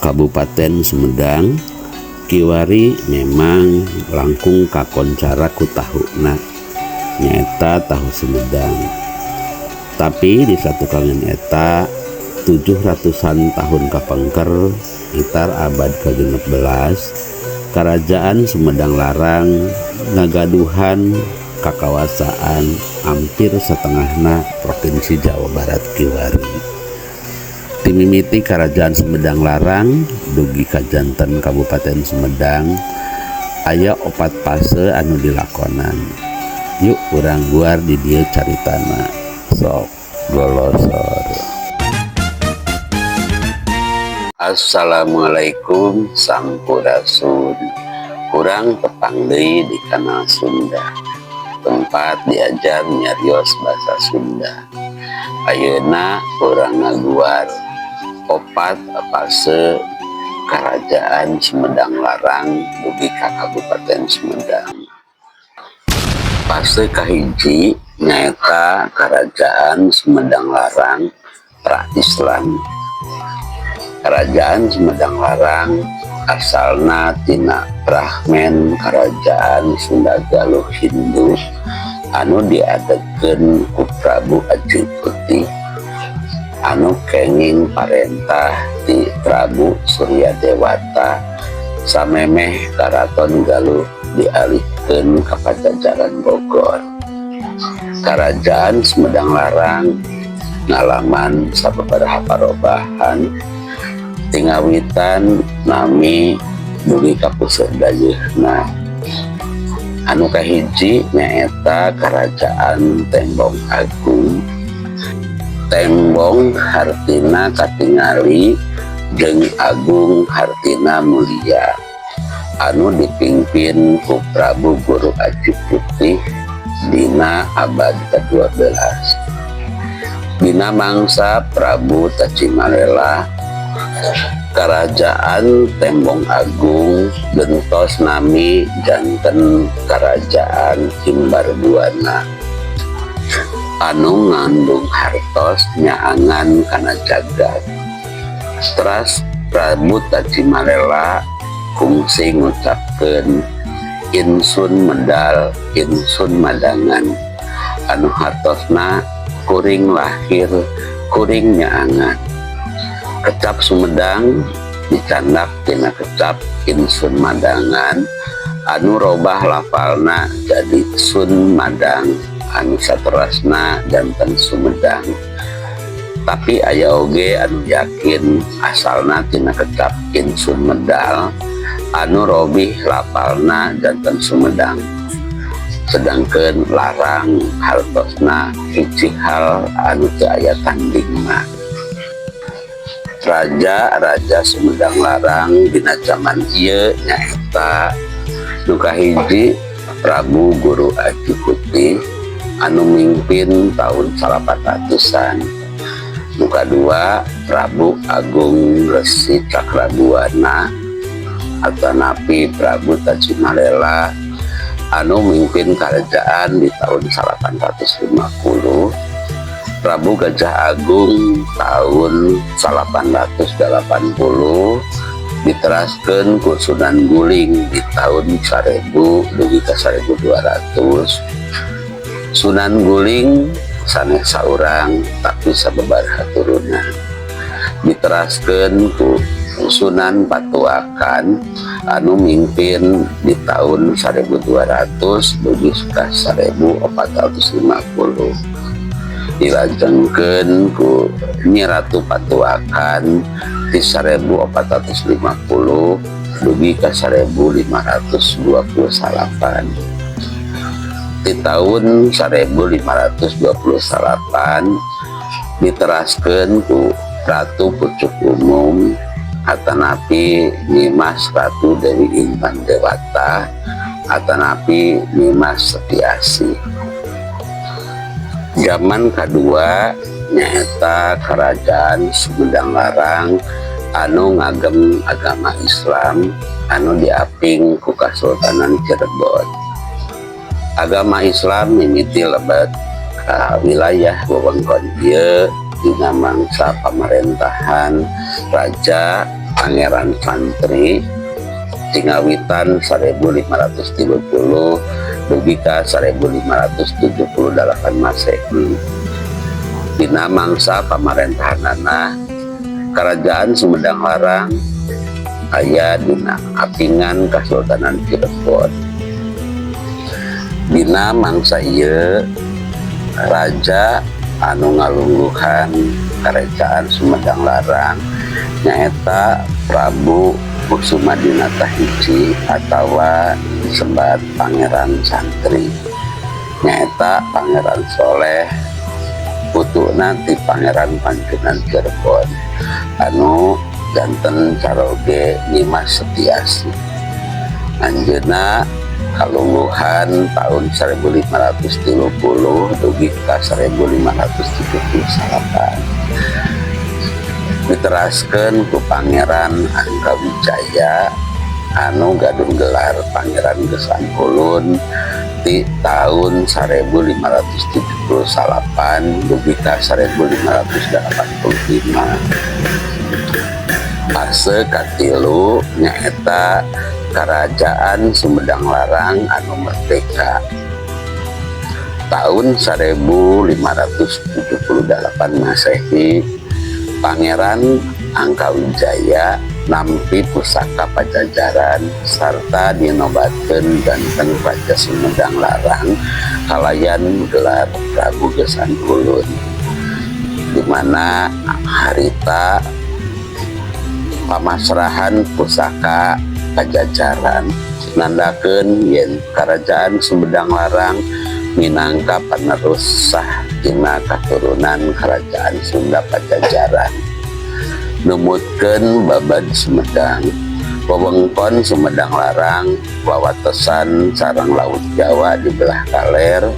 Kabupaten Sumedang kiwari memang langkung kakoncara ku tahuna, nyaeta tahu Sumedang. Tapi di satukangan eta 700-an tahun kapengker, sekitar abad ke-16, Kerajaan Sumedang Larang ngagaduhan kakawasaan hampir setengahna Provinsi Jawa Barat kiwari. Ti mimiti Kerajaan Sumedang Larang dugi ka janten Kabupaten Sumedang aya opat fase anu dilakonan. Yuk, urang guar di dieu caritana. Sok golosor. Assalamualaikum, sampurasun. Urang tepang deui di kanal Sunda, tempat diajar nyarios bahasa Sunda. Ayeuna urang ngaguar opat fase Kerajaan Sumedang Larang dugi ka Kabupaten Sumedang. Fase kahiji nyaeta Kerajaan Sumedang Larang pra-Islam. Kerajaan Sumedang Larang asalna tina fragmen Kerajaan Sunda Galuh Hindu anu diadegkeun ku Prabu Aji Putih anu kenging parentah ti Prabu Surya Dewata samemeh Karaton Galuh dialihkeun ka Pajajaran Bogor. Kerajaan Sumedang Larang ngalaman sababaraha parobahan ti ngawitan nami dugi ka puseur dayeuhna. Anu kahiji nyaeta Kerajaan Tembong Agung. Tembong hartina katingali jeung Agung hartina mulia, anu dipimpin ku Prabu Guru Aji Putih dina abad ke-12. Dina mangsa Prabu Tajimalela, Kerajaan Tembong Agung gentos nami janten Kerajaan Himbar Buana anu ngandung hartos nyaangan kana jagat. Teras Prabu Tajimalela kungsi ngucapkeun "Insun medal, insun madangan", anu hartosna kuring lahir, kuring nyaangan. Kecap Sumedang dicandak tina kecap "Insun Madangan" anu robah lafalna jadi "Sun Madang", anu saterasna janten Sumedang. Tapi aya oge anu yakin asalna tina kecap "Insun Medal" anu robih lafalna janten Sumedang, sedangkan larang hartosna hiji hal anu teu aya tandingna. Raja-raja Sumedang Larang dina zaman ieu nyaeta nu kahiji Prabu Guru Aji Putih anu mimpin tahun 800-an, nu kadua Prabu Agung Resi Cakrabuana atanapi Prabu Tajimalela anu mimpin kerajaan di tahun 850, Prabu Gajah Agung tahun 880, diteraskan ku Sunan Guling di tahun 1000 dugi ka 1200. Sunan Guling sanes saurang, tapi sababaraha turunan. Diteraskan ku Sunan Patuakan anu mimpin di tahun 1200 dugi ka 1450, dilajengkeun ku Nyi Ratu Patuakan di 1450 dugi ka 1529. Di tahun 1529 diteraskan ku Ratu Pucuk Umum atanapi Nyimas Ratu Dewi Intan Dewata atanapi Nyimas Setiasi. Zaman kedua nyaeta Kerajaan Sumedang Larang anu ngagem agama Islam anu diaping ku Kasultanan Cirebon. Agama Islam mimiti lebet ka wilayah wewengkon ieu dina mangsa pamerintahan Raja Pangeran Santri ngawitan 1530 dugi ka 1578 Masehi. Dina mangsa pamarentahanana, Kerajaan Sumedang Larang aya dina apingan Kasultanan Cirebon. Dina mangsa ieu, raja anu ngalungguhan Kerajaan Sumedang Larang nyaeta Prabu Kusumadinata hiji atawa disebat Pangeran Santri, nyaeta Pangeran Soleh, putuna ti Pangeran Panjunan Cirebon anu janten caroge Nyimas Setiasi. Anjeunna kalungguhan tahun 1530 dugi ka 1578, diteraskeun ku Pangeran Angkawijaya anu gaduh gelar Pangeran Gesan Ulun di tahun 1578 dugi ka 1585. Fase katilu nyaeta Kerajaan Sumedang Larang anu merdeka. Tahun 1578 Masehi, Pangeran Angkawijaya nampi pusaka Pajajaran sarta dinobatkeun janten Raja Sumedang Larang kalayan gelar Prabu Gesan Ulun, di mana harita pamasrahan pusaka Pajajaran nandakeun yen Kerajaan Sumedang Larang minangka penerus sah tina katurunan Kerajaan Sunda Pajajaran. Numutkeun babad Sumedang, wewengkon Sumedang Larang wawatesan sareng Laut Jawa di belah kaler,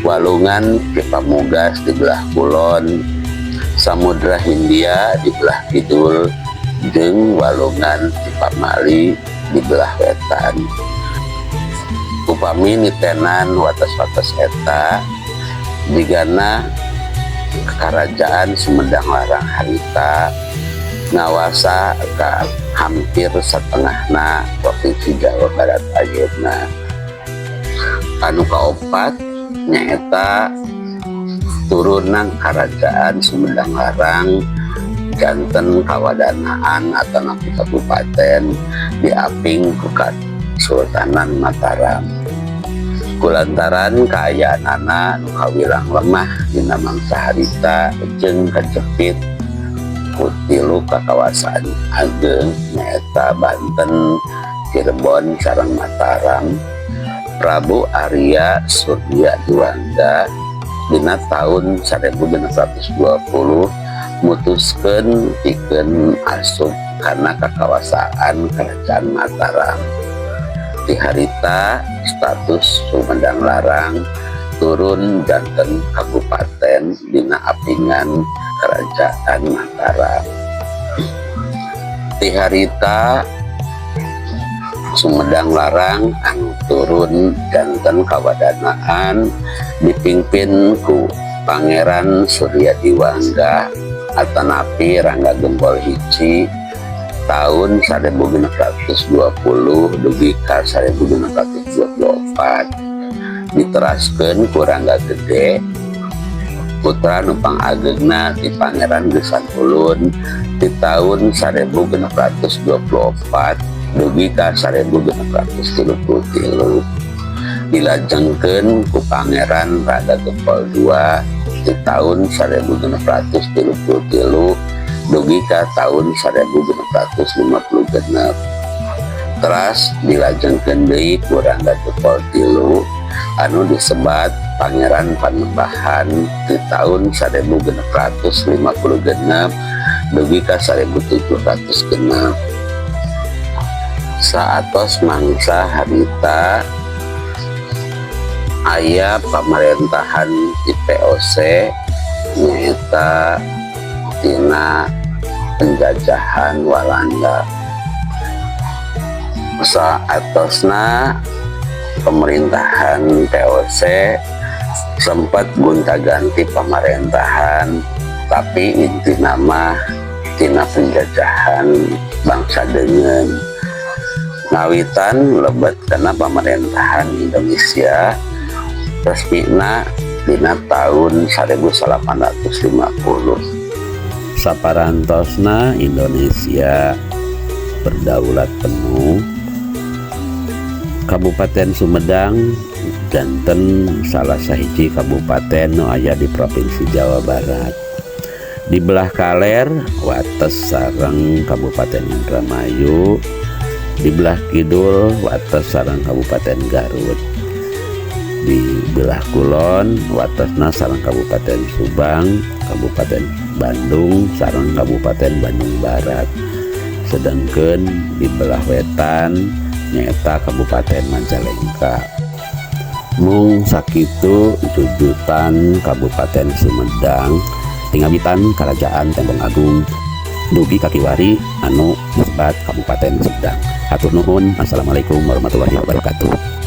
Walungan Cipamugas di belah kulon, Samudra Hindia di belah kidul, jeung Walungan Cipamali di belah wetan. Upami nitenan wates-wates eta, jigana Kerajaan Sumedang Larang harita ngawasa ka hampir setengahna Provinsi Jawa Barat ayeuna. Anu kaopat nyaeta turunan Kerajaan Sumedang Larang janten kawadanaan atau kabupaten diaping ku Kasultanan Mataram. Kulantaran kaayaanana nu kawilang lemah dina mangsa harita jeung kacepit ku tilu kakawasaan ageng, nyaeta Banten, Cirebon, sareng Mataram, Prabu Arya Surya Diwangga dina tahun 1620 mutuskeun pikeun asup kana kakawasaan Kerajaan Mataram. Di harita status Sumedang Larang turun janten kabupaten dina apingan Kerajaan Mataram. Di harita Sumedang Larang anu turun janten kawadanaan dipimpin ku Pangeran Surya Diwangga atanapi Rangga Gempol hiji tahun 1620 dugi ka 1624, diteraskeun ku Rangga Gede, putra nu pangagengna ti Pangeran Gesan Ulun, di tahun 1624 dugi ka 1633, dilajengkeun ku Pangeran Rangga Gempol II di tahun 1633 dugi ka tahun 1656, teras dilajengkeun deui ku Rangga Gempol tilu anu disebat Pangeran Panembahan di tahun 1656 dugi ka 1706. Saatos mangsa harita aya pemerintahan di VOC, nyaeta tina penjajahan Walanda. Saatosna pemerintahan VOC sempat gonta-ganti pemerintahan, tapi intina mah tina penjajahan. bangsa Deungeun. Ngawitan lebet kana pemerintahan Indonesia resmina dina tahun 1850. Saparantosna Indonesia berdaulat penuh, Kabupaten Sumedang janten salah sahiji kabupaten nu aya di Provinsi Jawa Barat. Di belah kaler wates sareng Kabupaten Indramayu, di belah kidul wates sareng Kabupaten Garut, di belah kulon watesna sareng Kabupaten Subang, Kabupaten Bandung sareng Kabupaten Bandung Barat, sedangkan di belah wetan nyaeta Kabupaten Majalengka. Mung sakitu jujutan Kabupaten Sumedang ti ngawitan Kerajaan Tembong Agung dugi ka kiwari anu disebat Kabupaten Sumedang. Hatur nuhun. Assalamualaikum warahmatullahi wabarakatuh.